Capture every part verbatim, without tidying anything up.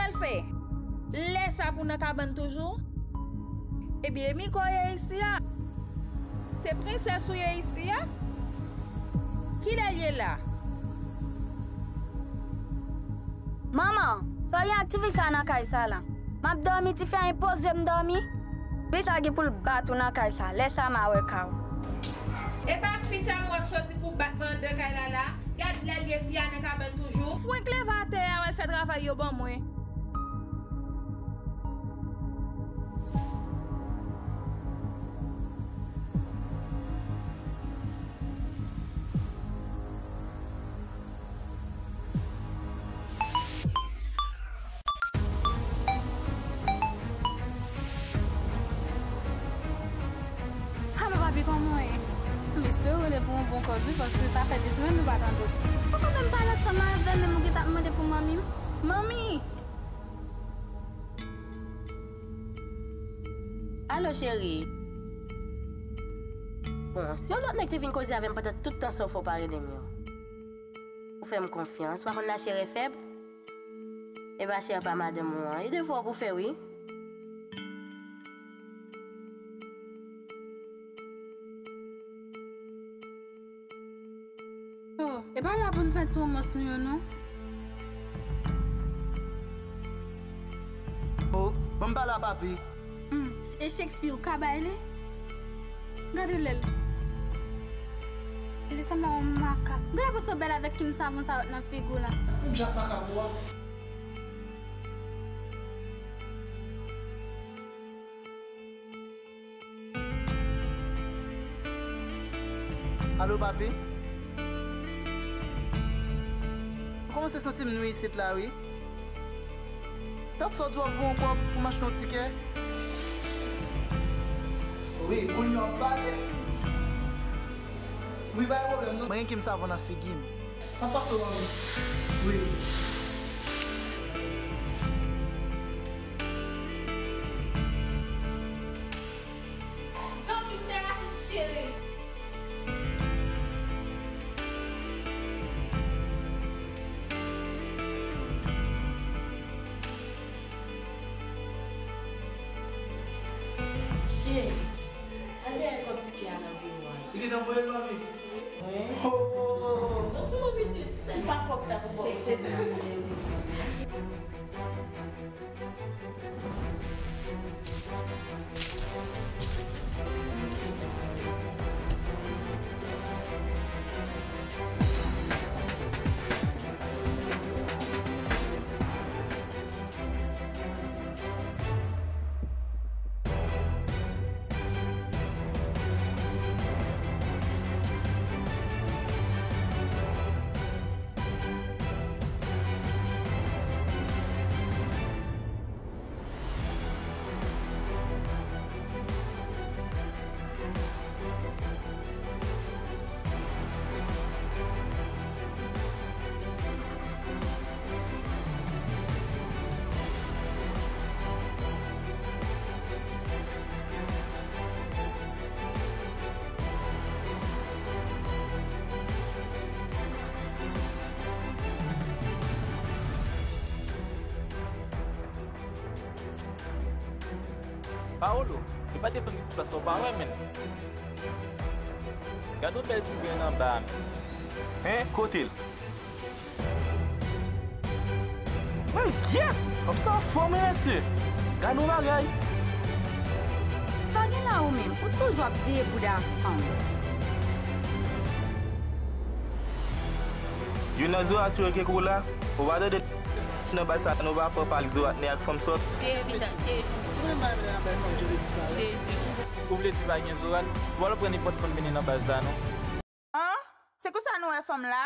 Sa l fè? Lè sa pou nan kabann toujou? Ebyen, e Miko ye isi a? Se prensès ou ye isi a? Kilè l ye la? Manman, sa w gen ak tifi sa nan kay sa la? M ap dòmi, tifi a enpoze m dòmi. Fi sa gen pou l bat ou nan kay sa, lè sa m a wè ka w. E pa fi sa m wè k soti pou bat mwen anndan kay la la? Gad lè l ye fi a nan kabann toujou. Fwenk leve atè a, w al fè travay yo ban mwen. Alo, papi, kòman w ye? M espere w rele pou yon bon kòz, wi, paske sa fè de semèn nou pa tande w. Ou pa menm pale ansanm avè m, menm ou gentan ap mande pou manmi m? Manmi! Alo, cheri. Bon, se yon lòt nèg te vin koze avè m pandan tout tan sa w fè w pa rele m yo. Ou fè m konfyans, ou pa konn lachè rè fèb? E pa chè pa madanm ou an, e devwa w pou fè, wi. Oh, e pa la pou n fè ti womans nou yo, non. Oh, ban m pale a papi. Hmm, e Shakespeare, ou ka bay li? Gade lè l. Li sanble yon makak. Gade pou sa w bèl avèk kim savon sa w nan figi w la. Menm jan ak makak ou a. Alo, papi? M kòmanse santi m nwi isit la, wi. Dat sa w di w ap voye yon kòb pou m achte yon tikè? Wi, kounye a w ap pale. Wi, pa gen pwoblèm, non. Mwen gen kim savon nan figi m. M ap pase w ban mwen. Wi. Donk, m te rache cheri. Cheri, al dèyè kòb tikè a nan biwo a. Li gentan voye l, manmi? Wi. Oh! Sot sou mwen, pitit. Se pa kòb ta pou kòb. Paolo, yo pa defann li sou plas la, ou pa wè, menn. Gade yon bèl ti grenn anba a, menn. Hein? Kote l? Men gyèt! Kòm sa anfòm, wi, mesye! Gade yon bagay! Sa w gen la ou menm? Ou toujou ap veye bouda fanm. Youn nan zorat yo ke kou la, ou pa tande nan baz sa nou pa pran pa ak zorat ni ak fanm sòt. Serye, pitit, serye. Ou menm pa renmen nan bèl fanm jodi sa, wi. Serye, serye. Ou vle di pa gen zorat? Ou pa pran nenpòt fanm vini nan baz la, non. An? Se konsa nou wè fanm la?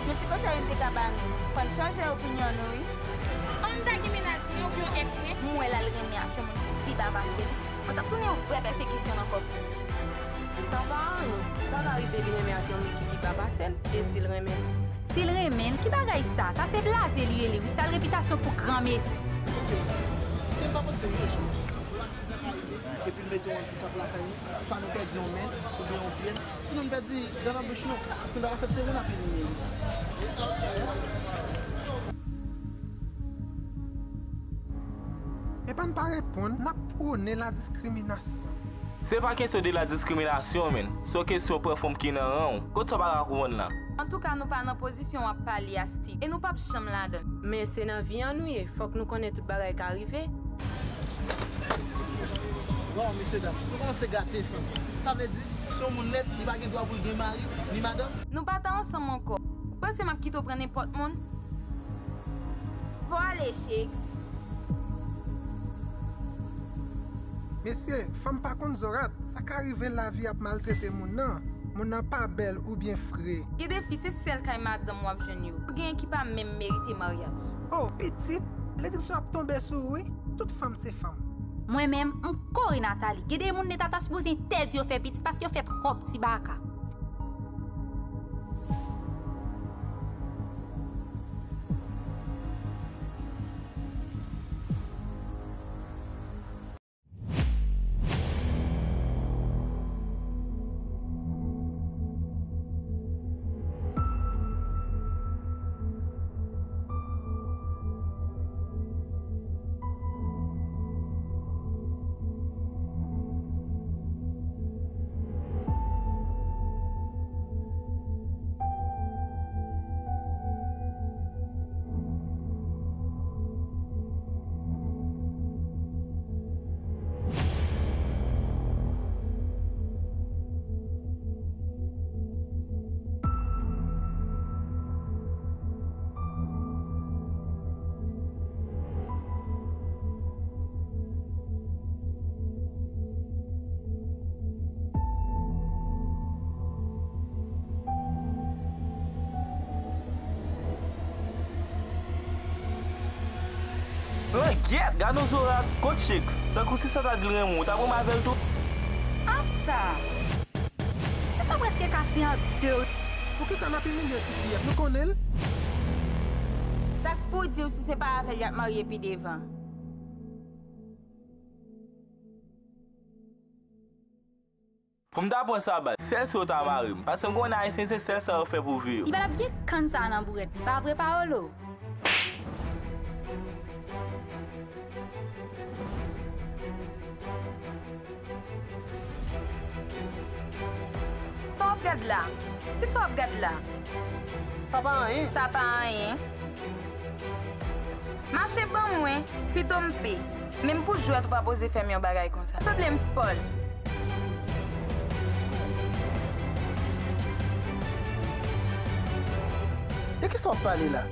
Men ti konsèy m te ka ba nou, fò n chanje opinyon nou, wi. An m ta gen mennaj mwen oubyen yon èks mwen. M wè l al renmen ak yon moun ki pi ba pase l. Mwen t ap tounen yon vrè pèsekisyon nan kò fi sa. Sa pa anyen. Sa ka rive li renmen ak yon moun ki pi ba pase l. E si l renmen l? Si l renmen l? Ki bagay sa? Sa se blaze li rele, wi. Sal repitasyon pou granmesi. Ok, mesye. Paske m pa panse yon jou yon aksidan ka rive epi l mete yon andikap lakay nou, swa nou pèdi yon men n oubyen yon pye n. Sinon n pèdi grenn anbouch nou, paske n p ap aksepte moun ap imilye nou. Epa n pa reponn, n ap pwone ladiskriminasyon. Se pa kesyon de ladiskriminasyon, menn. Se yon kesyon pran fanm ki nan ran w. Kot sa w pa ka konprann la? Antouka, nou pa nan pozisyon w ap pale a, Steve, e nou p ap janm ladan l. Men se nan vi an nou ye, fòk nou konnen tout bagay ka rive. Waw, mesye dam, nou kòmanse gate sa. Sa vle di, se yon moun nèt, li pa gen dwa pou l gen mari, ni madanm? Nou pa ta ansanm ankò. Ou panse m ap kite w pran nenpòt moun? Fò w ale, Shakes. Mesye, fanm pa konn zorat. Sa ka rive lavi ap maltrete moun nan. Moun nan pa bèl oubyen fre. Gen de fi, se sèl kay madanm w ap jwenn yo. Ou genyen ki pa menm merite maryaj. Oh, pitit, malediksyon ap tonbe sou ou, wi. Tout fanm se fanm. Mwen menm, m kore Nathalie. Gen de moun nèt ata sipoze entèdi yo fè pitit paske yo fè twòp ti baka. Langyèt, gad yon zorat, kot Shakes? Tankou si sa ta di l renmen w, w ta pran m avè l tou? Asa! Tèt mwen prèske kase an de. Poukisa n ap imilye ti fiyèt? Nou konnen l? Sa k pou di w si se pa avè l y ap marye pi devan? Pou m ta pran sa bay, sèl si yo ta mare m, paske m konnen Ayisyen se sèl sa yo fè pou vi yo. Li pa t ap gen kann sa a nan bourèt li, pa vre, Paolo? Sa w ap gad la? Kisa w ap gad la? Sa pa anyen. Sa pa anyen. Mache ban mwen, pito m pe. Menm pou jwèt ou pa poze fè m yon bagay konsa. Sanble m fòl. De kisa w ap pale la?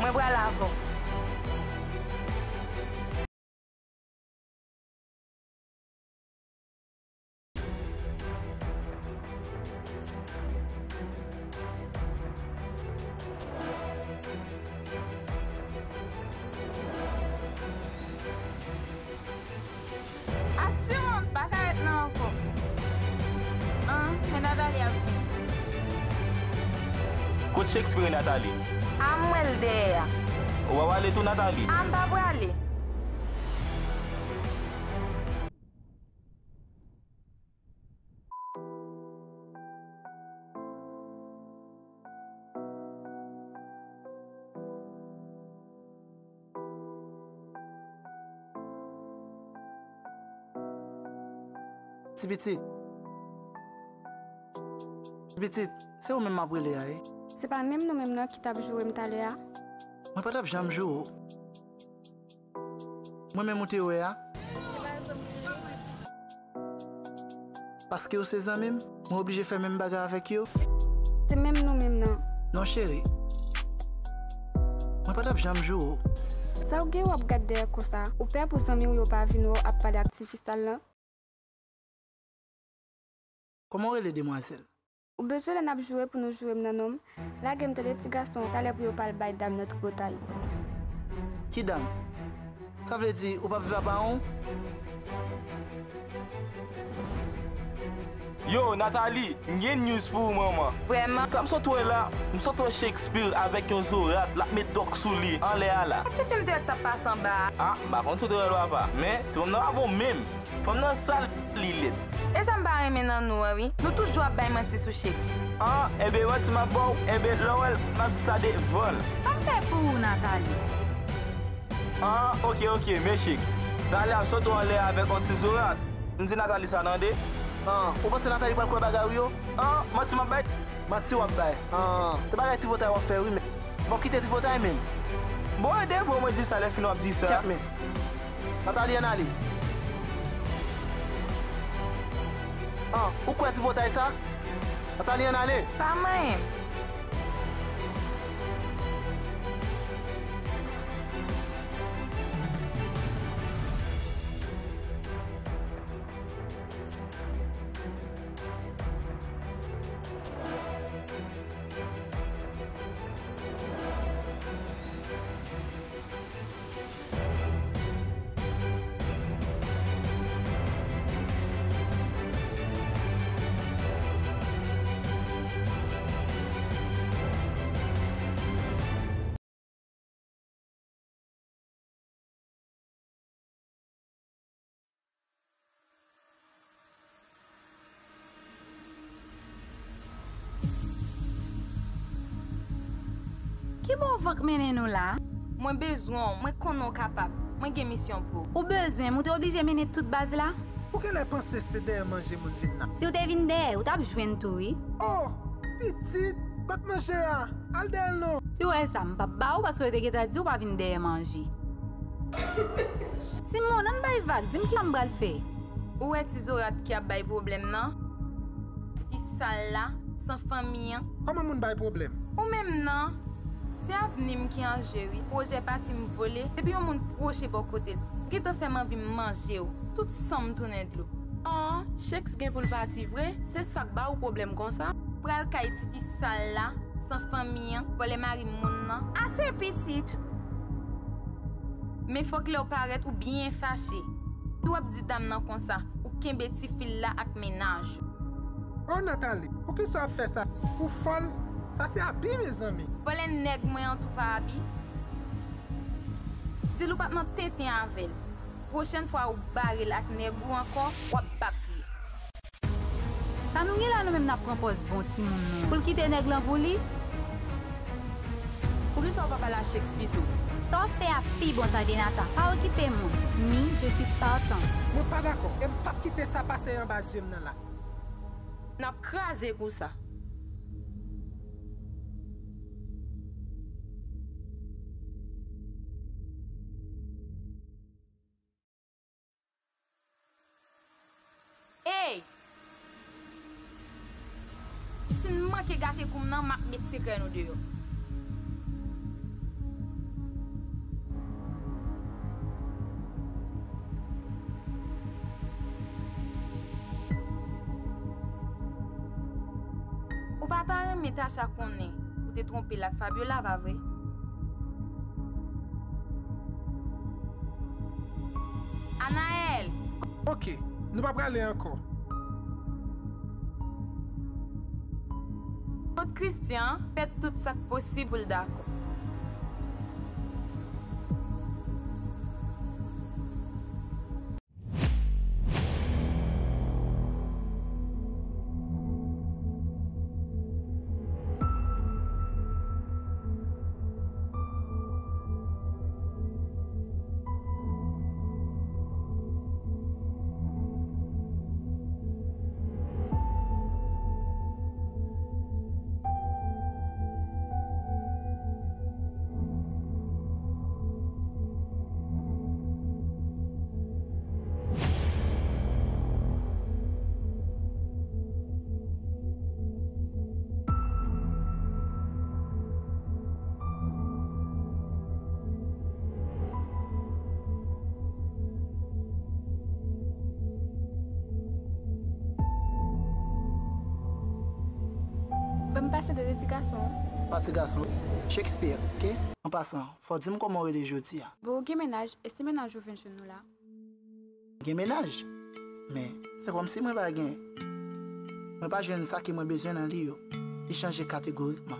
Mwen pral avè w. Aksyon! M pa ka ret la ankò. An, men Nathalie ap vini. Kot Shakespeare e Nathalie? A mwen l dèyè a. Ou pa prale tou, Nathalie? A m pa prale. Ti pitit. Ti pitit, se ou menm m ap rele a, wi. Se pa menm nou menm nan ki t ap joure m talè a? Mwen pa t ap janm joure w. Mwen menm ou te wè a? Se pa zanmi m yo. Paske yo se zanmi m, mwen oblije fè menm bagay avèk yo? Se menm nou menm nan. Non, cheri. Mwen pa t ap janm joure w. Sa w gen w ap gad dèyè konsa? Ou pè pou zanmi w yo pa vin wè w ap pale ak ti fi sal lan? Kòman w rele, demwazèl? Ou bezwen lè n ap joure pou nou joure m nan non m? Lage m tande ti gason an talè pou yo pa al bay dam nan tripotay. Ki dam? Sa vle di ou p ap viv ak pawon w? Yo, Nathalie, m gen news pou ou, manman. Vrèman? Sa m sot wè la, m sot wè Shakespeare avèk yon zorat, l ap met dòk sou li, anlè a la. Ti fim te wè k t ap pase anba a. Ah, m pa konn si w te wè l, papa. Men, ti fanm nan pa bon menm. Fanm nan sal, li lèd. E sa m pa renmen nan nou an, wi. Nou toujou ap bay manti sou Shakes. Ah, enben, manti m ap ba w. Enben, lè w wè l, m ap di sa devan l. Sa m fè pou ou, Nathalie? Ah, oke, oke, men Shakes. Talè a sot ou anlè avèk yon ti zorat. M di Nathalie sa tande. Ah, ou panse Nathalie pral kwè bagay ou yo? Ah, manti m ap bay? Manti w ap bay. Ah, se bagay tripotay w ap fè wi, men. Bon, kite tripotay, men. Bon, e devan mwen di sa, lè fini w ap di sa. Kèt, men. Nathalie, ann ale. Ah, ou kwè tripotay sa? Nathalie, ann ale. Pa manyen m. Ki bò w van k mennen nou la? Mwen bezwen w, mwen konnen w kapab. Mwen gen misyon pou ou. Ou bezwen m, ou te oblije mennen tout baz la? Ou genlè panse se dèyè manje moun vin la. Si w te vin dèyè, ou t ap jwenn tou, wi. Oh! Pitit, kot manje a? Al dèyè l non. Si w wè sa, m p ap ba ou paske yo te gentan di w pa vin dèyè manje. Timoun, ann bay vag, di m kisa m pral fè. Ou wè ti zorat ki ap bay pwoblèm nan? Tifi sal la, san fanmi an. Kòman moun bay pwoblèm? Ou menm nan. Se avni m ki an je wi. Pwojè pati m vole. Depi yon moun pwoche bò kote l, ou gentan fè m anvi manje w. Tout san m tounen dlo. An, Shakes gen pou l pati vre, se sa k ba ou pwoblèm konsa? Pral kay tifi sal la, san fanmi an, vòlè mari moun nan. Ase pitit! Men fòk lè w parèt ou byen fache. Si w ap di dam nan konsa, ou kenbe tifi l la ak mennaj ou. Oh Nathalie, poukisa w ap fè sa? Ou fòl? Sa se abi mezanmi. Vòlè nèg mwen an tou pa abi. Di l ou p ap nan tenten avè l. Pwochèn fwa ou bare l ak nèg ou ankò, w ap bat li. Sa nou gen la nou menm n ap pran pòz bon timoun nou an. Pou l kite nèg lan pou li? Poukisa w pa pale a Shakes pito? Sa w ap fè a pi bon tande Natha, pa okipe moun. Mi, je suis partant. Mwen pa dakò, e m p ap kite sa pase anba zye m nan la. N ap kraze kou sa. Ey! Si n manke gate kou m nan, m ap met sekrè nou deyò. Ou pa ta renmen Tacha konnen ou te twonpe l ak Fabiola, pa vre? Anaël! Oke, nou pa prale ankò. Kot Christian fè tout sa k posib pou l dakò. Ban m pase de dedikasyon. Pa ti gason, Shakespeare, oke? An pasan, fò w di m kòman w rele jodi a. Bon, ou gen mennaj, e si mennaj ou vin jwenn nou la? Gen mennaj? Men, se kòmsi mwen pa gen. Mwen pa jwenn sa ke mwen bezwen nan li yo. Li chanje kategorikman.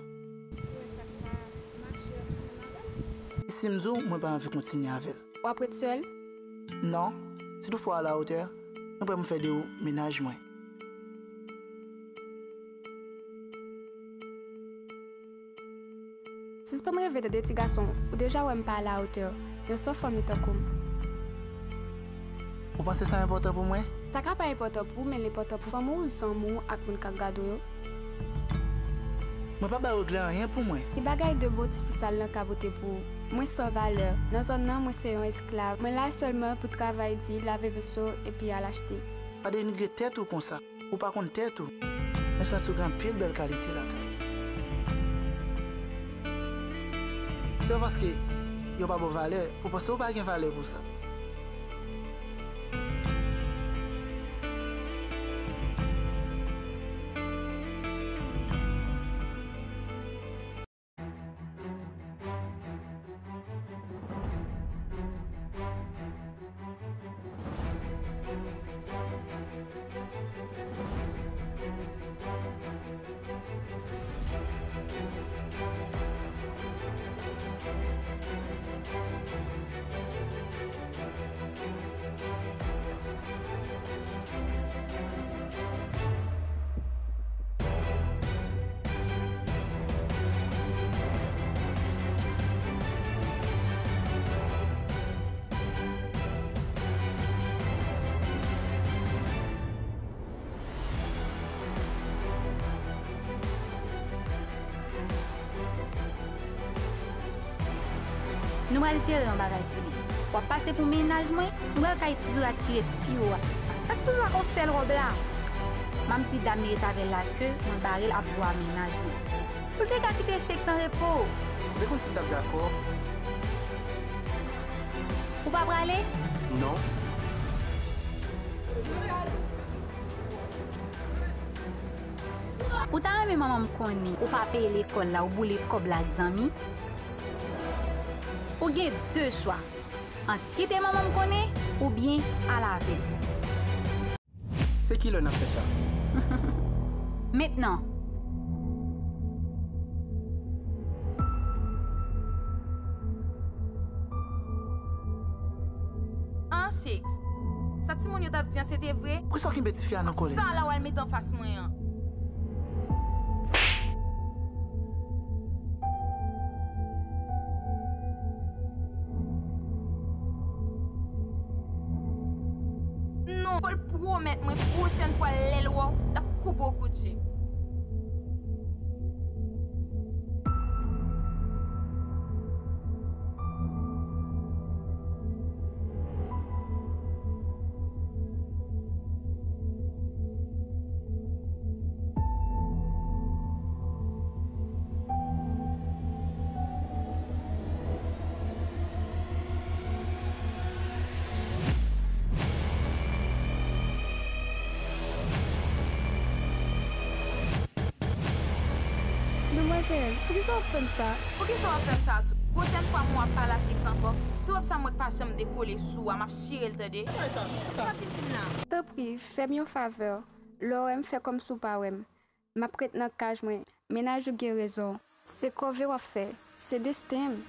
Ou wè sa k pa mache an menm avè l? E si m di w, mwen pa anvi kontinye avè l? W ap ret sèl? Non. Si toutfwa w alawotè, mwen prè pou m fè de ou mennaj mwen. Sispann reve, tande ti gason, ou deja wè m pa alawotè yon san fanmi tankou m. Ou panse sa enpòtan pou mwen? Sa ka pa enpòtan pou ou, men l enpòtan pou fanmi w, zanmi w ak moun k ap gade w yo. Mwen pa bay regle anyen pou mwen. Ki bagay de bon ti fi sal nan ka pote pou ou? Mwen san valè. Nan zòn nan, mwen se yon esklav. Mwen la sèlman pou travay di, lave veso epi al achte. Pa denigre tèt ou konsa. Ou pa konn tèt ou. Mwen santi w gen anpil bèl kalite lakay ou. Se pa paske yo pa ba w valè, pou panse w pa gen valè pou sa. Nou pral jere yon bagay pou li. W ap pase pou mennaj mwen, nou pral kay ti zorat ki ret pi wo a. Sa k toujou ak yon sèl wòb la? Manti dam li ret avè l la ke mwen bare l ap bwa mennaj mwen. Pou l te ka kite Sheik san repo. Ou te konn si m t ap dakò? Ou pa prale? Non. Ou ta renmen manman m konnen ou pa peye lekòl la, ou boule kòb la ak zanmi? Ou gen de chwa, ant kite manman m konnen oubyen al avè l. Se kilè n ap fè sa? Mentnan. An, Shakes. Sa timoun yo t ap di an, se te vre? Poukisa w kenbe tifi a nan kòlè? Sa la w al met anfas mwen an. Non, fò l pwomèt mwen pwochèn fwa lè l wè w, l ap koupe w kout je. Demwazèl, poukisa w ap fè m sa? Poukisa w ap fè m sa tou? Pwochèn fwa m wè w ap pale a Shakes ankò, ti wòb sa m wè k pa janm dekole sou ou a, m ap chire l, tande. Sa w ap vin di m la? Tanpri, fè m yon favè. Lè w wè m, fè kòmsi w pa wè m. M ap ret nan kaj mwen. Mennaj ou gen rezon. Se kòve w ap fè. Se desten m.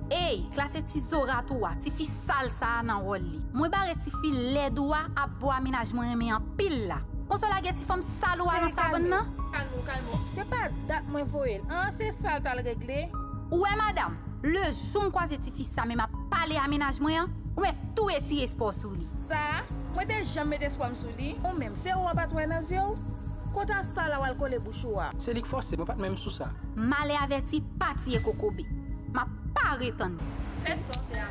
Ey, klase ti zorat ou a, tifi sal sa a nan wòl li. Mwen bare tifi lèd ou a ap bwa mennaj mwen renmen anpil la. Konsa w lage ti fanm sal ou a nan savann nan? Kalme w, kalme w. Se pa dat mwen voye l. An, se sa l t al regle. Ou wè, madanm, lejou m kwaze tifi sa, men m ap pale a mennaj mwen an, ou mèt tou retire espwa w sou li. Sa a, mwen te janm met espwa m sou li? Ou menm, se ou an pa t wè nan zye w? Kote a sa la w al kole bouch ou a? Se li k fòse, mwen pa t menm sou sa. Malè avèti pa tiye kokobe. M ap pare tann li. Fè sa w fè a.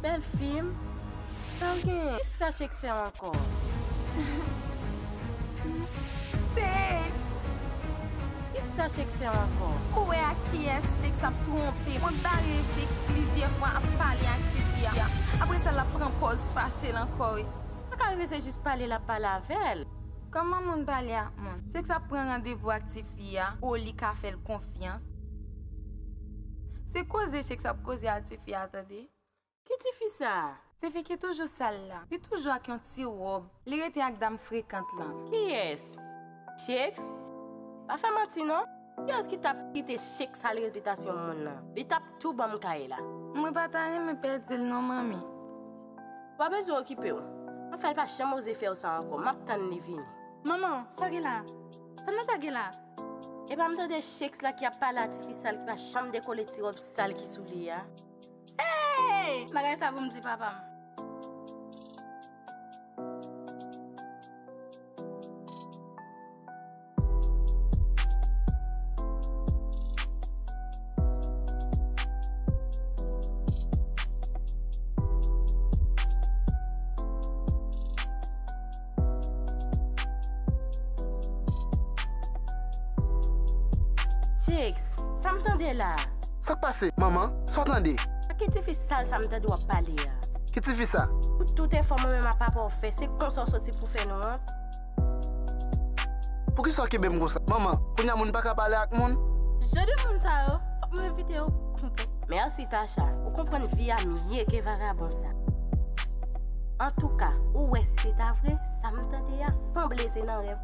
Bèl fi m. Sa w gen? Kisa Shakes fè w ankò? Shakes! Kisa Shakes fè w ankò? Ou wè ak kiyès Shakes ap twonpe? Mwen bare Shakes plizyè fwa ap pale ak tifi a. Apre sa, l ap pran pòz fache l ankò, wi. Sa ka rive se jis pale l ap pale avè l. Kòman moun pale ak moun? Shakes ap pran randevou ak tifi a, o li ka fè l konfyans. Se koze Shakes ap koze ak tifi a, tande. Ki tifi sa a? Tifi ki toujou sal la. Li toujou ak yon ti wòb. Li rete ak dam frekant lan. Kiyès? Shakes? Pa fè manti non. Kiyès ki t ap kite Shakes al repitasyon moun nan? Li t ap tou ban m kay la. Mwen pa ta renmen pèdi l non, manmi. Pa bezwen okipe w. Anfen, l pa janm oze fè w sa ankò. M ap tann li vini. Manman, sa w gen la? Sa Nata gen la? Epa m tande Shakes la ki ap pale a tifi sal ki pa janm dekole ti wòb sal ki sou li a. Hey! Bagay sa pou m di papa m. Shakes, sa m tande la? Sa k pase, manman? Sa w tande? Ak ki tifi sal sa m tande w ap pale a? Ki tifi sa? Pou tout efò mwen menm ak papa w fè, se konsa w soti pou fè nou wont? Poukisa w kenbe m konsa? Manman, kounye a moun pa ka pale ak moun? Jan de moun sa yo, fòk mwen evite yo konplèt. Mèsi, Tasha. Ou konprann vi a mye ke vagabon sa. Antouka, ou wè si se ta vre, sa m tande a sanble se nan rèv.